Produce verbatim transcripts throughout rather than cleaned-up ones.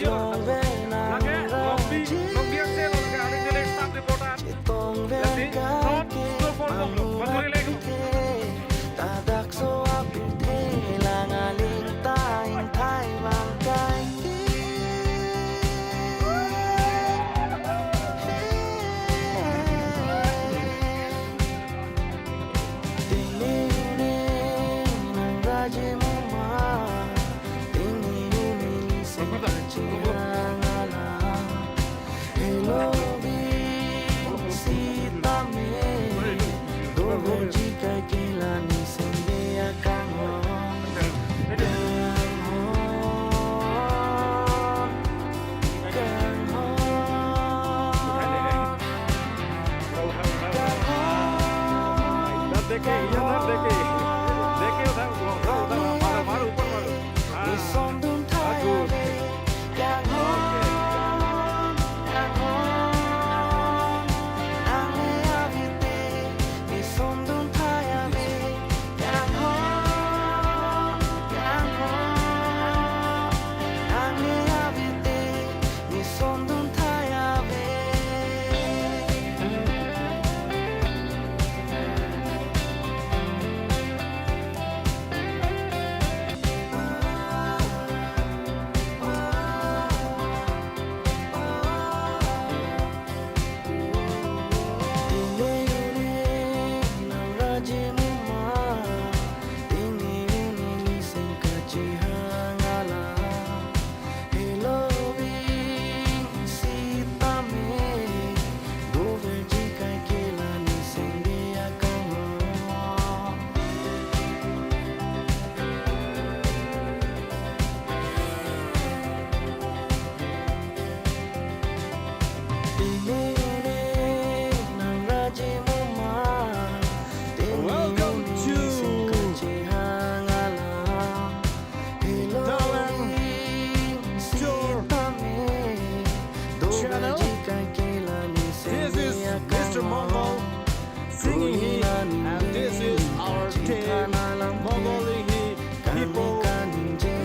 Lake Longbi, Longbi Angse lo lake, aling jele staff reporter. Lasi, non Snowfall Bungalow, Madhuri Lake. Dak deke, iya dak deke. Deke udah, udah, udah, baru, baru, baru, baru. Ah, bagus. Welcome to Dalang Tour channel. This is Mister Mongol Singing He, and this is our team, Mongol Singing He, people,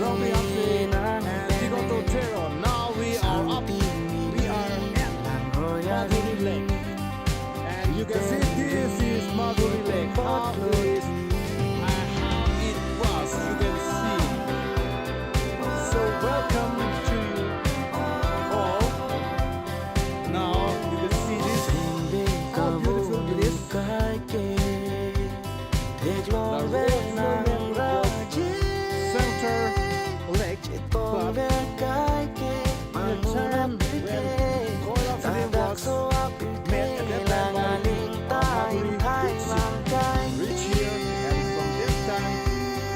Longbi Angse, and Tigoto Terro. Now we are up, we are at Madhuri Lake. And you can see this is Madhuri Lake. How is, uh, how it was, you can see. So welcome to you all. Now you can see this. How beautiful it is. The original name was Center Lake, but in the time when Koila Film Works made a deadline by Madhuri, Dixit reached here, and from that time,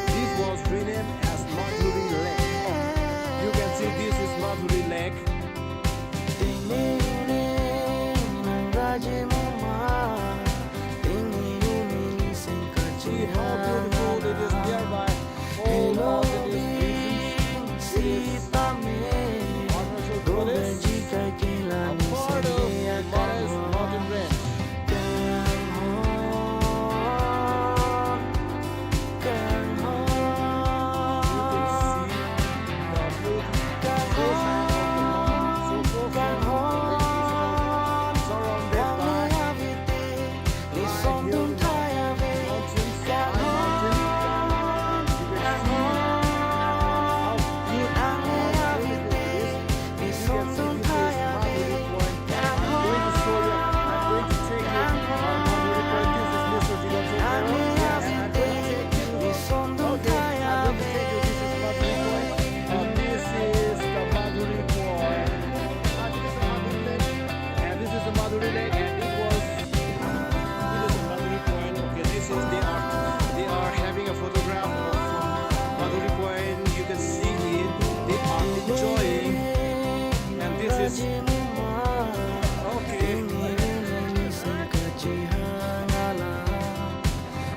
this was renamed as Madhuri Lake. You can see this is Madhuri Lake. See how beautiful it is nearby. Oh, how it is beautiful. It is Arunachal Pradesh, a part of Himalayas mountain range. You can see the beautiful ocean of the mountains. So, so, so, it is surrounded by high hill mountains, high mountains. You can see how beautiful, how beautiful it is. You can see this is Madhuri Point. I'm going to show you, I'm going to take you on Madhuri Point. This is Mister Tigoto Terro, and I'm going to take you on. Okay, I'm going to take you. This is Madhuri Point. Uh, this is the Madhuri Point. Uh, this is the Madhuri Lake. And this is the Madhuri Lake, and it was, it is a Madhuri Point. Okay, this is, they are, they are having a photograph of Madhuri Point. You can see it. They are enjoying. And this is, okay.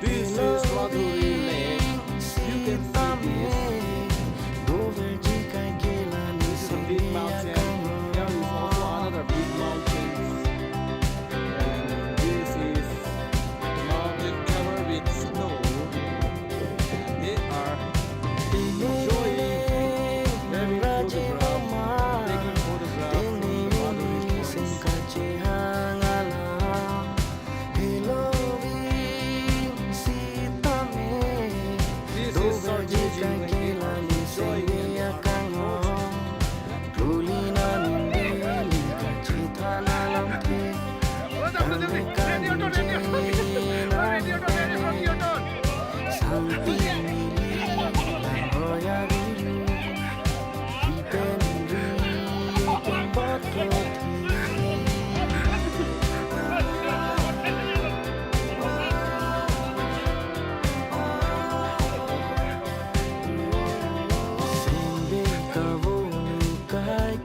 This is Madhuri Lake. You can see this. This is a big mountain. There is also another big mountain. And this is mountain covered with snow. And they are enjoying, very photograph.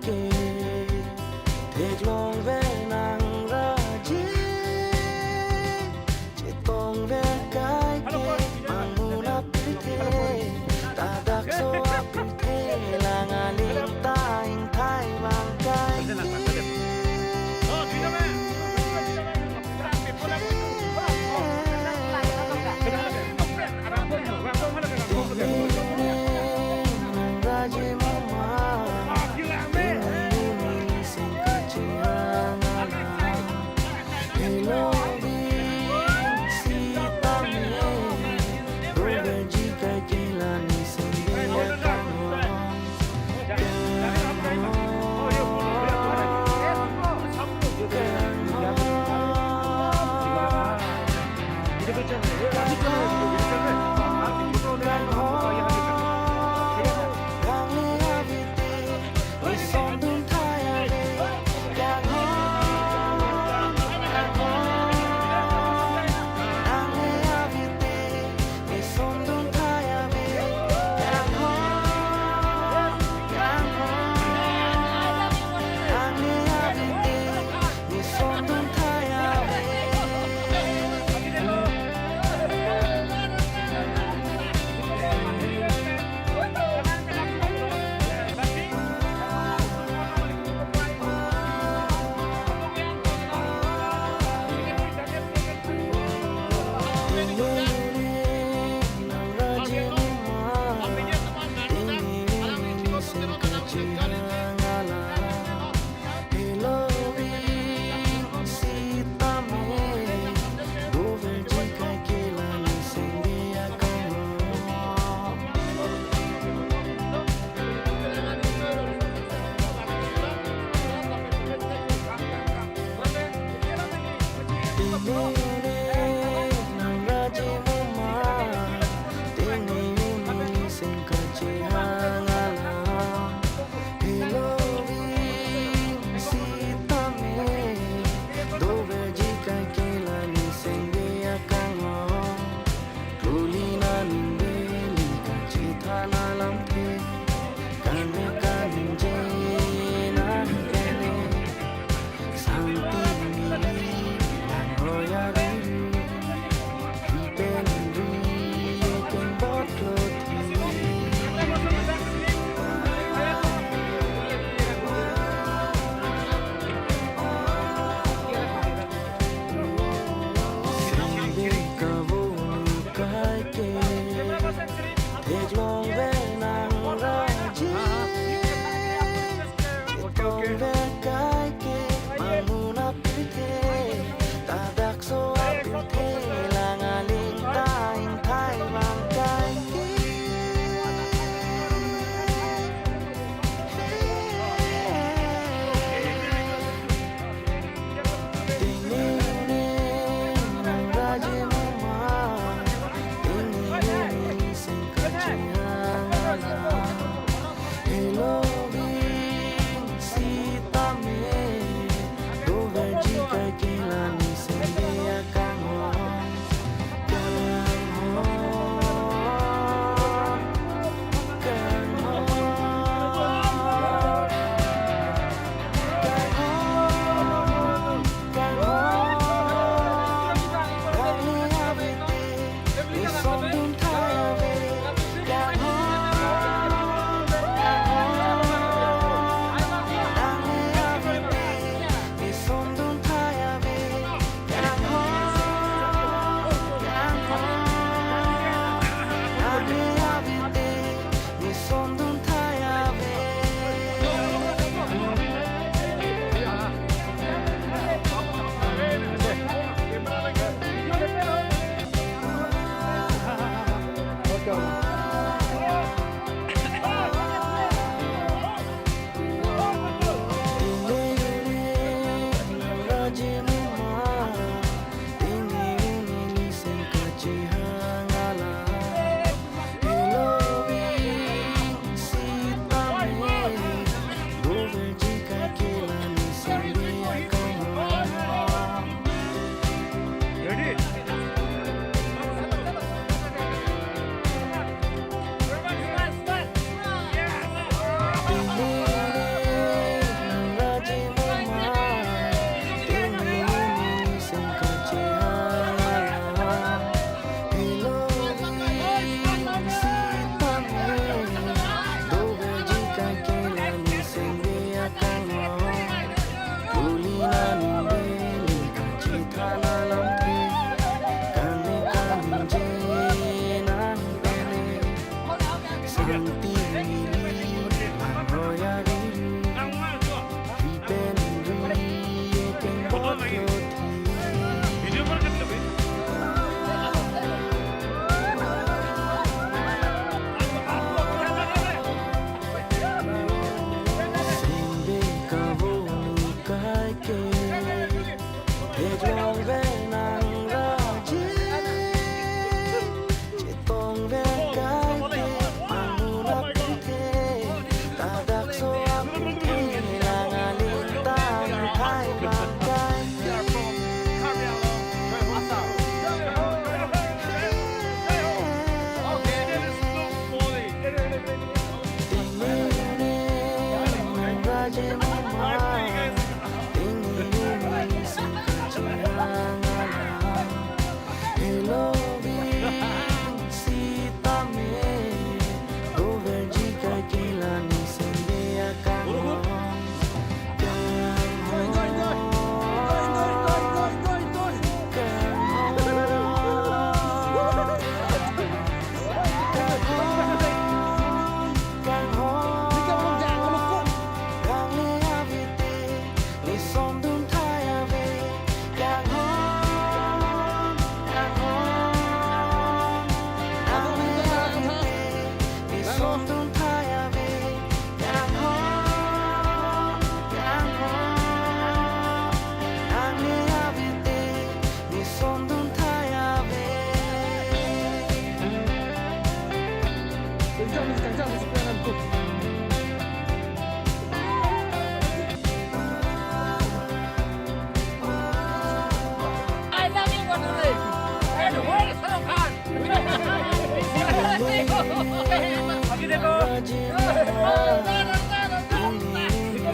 ke, theklongver nang raji, chetongver kai ke, mangunap pithe, ta dak so apithe, lang aling ta ingthai vang kai ke.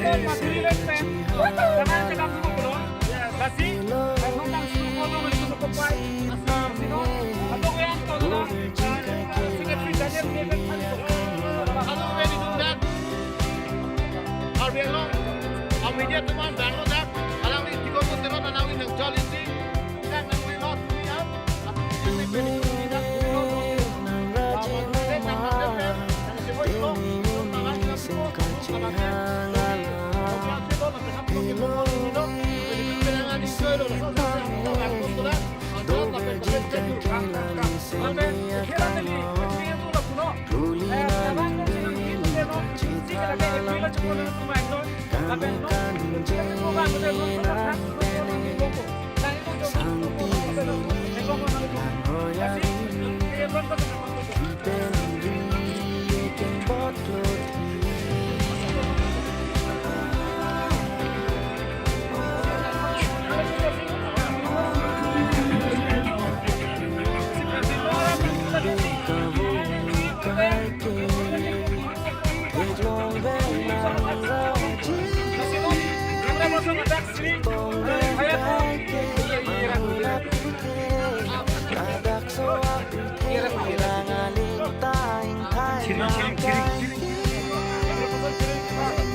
Masih relate, man. Jangan cakap dulu, bro. Lasi, eh, nonton seru ko, nonton seru ko, pai. Sino, atau yang tahu lah, eh, secretary Daniel David. Hello, ladies and gentlemen. Karbi Anglong, a media teman Bangalore dak, alangli Tigogo Terot alangli nang jolisi, nang nang wi lot niam. Sini, sini, sini, sini.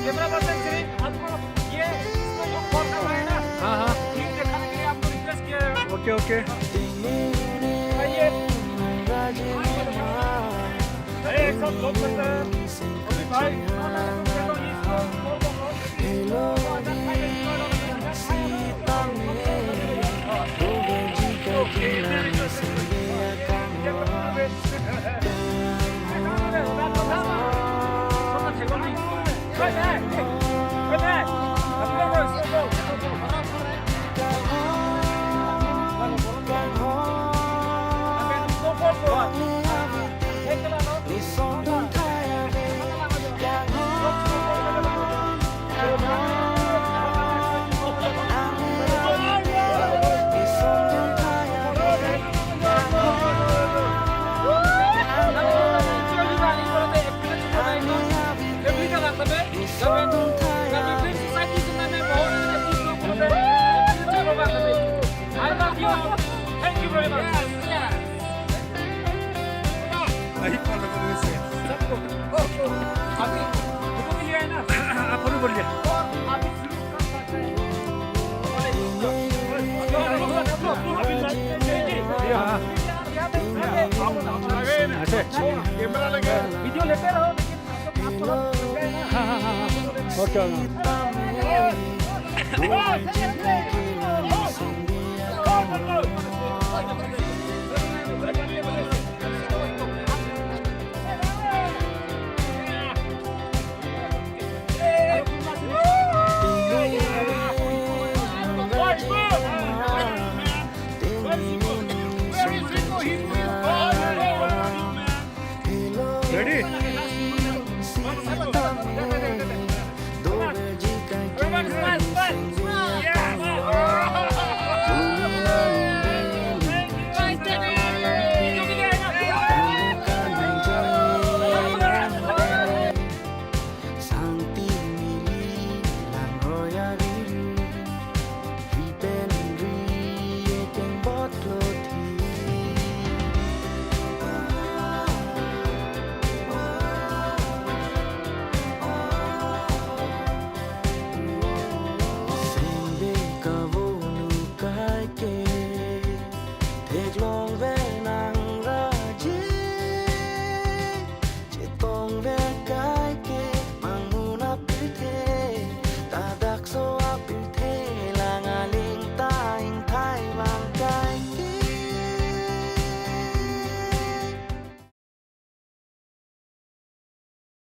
Camera person, sini. आपको ये इसको जो कॉल कर रहा है ना, हाँ, हाँ। ये दिखाने के लिए आपको रिक्वेस्ट किया है। Okay, okay. आइए। अरे, एक साथ लोग करते हैं। अभी भाई, I love you all. Thank you very much. अभी, रुको, मिल गया है ना? आप बोलो, बोलिए। हाँ, हाँ। अच्छा। वीडियो लेते रहो, लेकिन आपको, आपको हाँ, हाँ, हाँ, हाँ। Okay, okay.